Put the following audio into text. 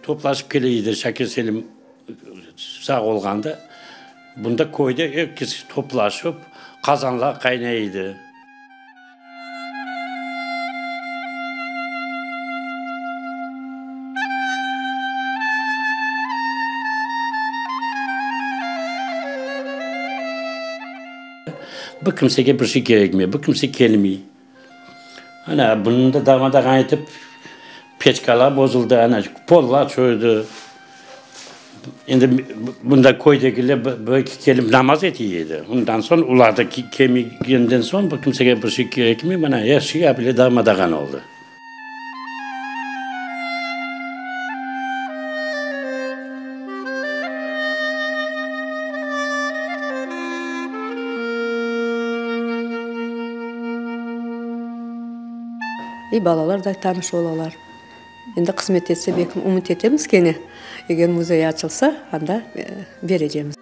toplaşıp kele edi, Şakir Selim sağ olğanda, bunda köyde er kes toplaşıp, qazanlar qaynay edi. Bir kimsege bir şey kerekmey, bir kimse kelmey. Ana, bunı da darma-dağın etip, peçkalar bozuldı, ana, pollar çürüdi. Endi bunda köydegiler bir-eki kelip namaz ete edi. Ondan soñ olar da kelmegenden soñ bir kimsege bir şey kerekmey, mana, er şey abile darma-dağın oldı. İ balalar da tanış olalar. Endi qısmet etse, belki ümüt etemiz kene, eger müzey açılsa, anda berecemiz.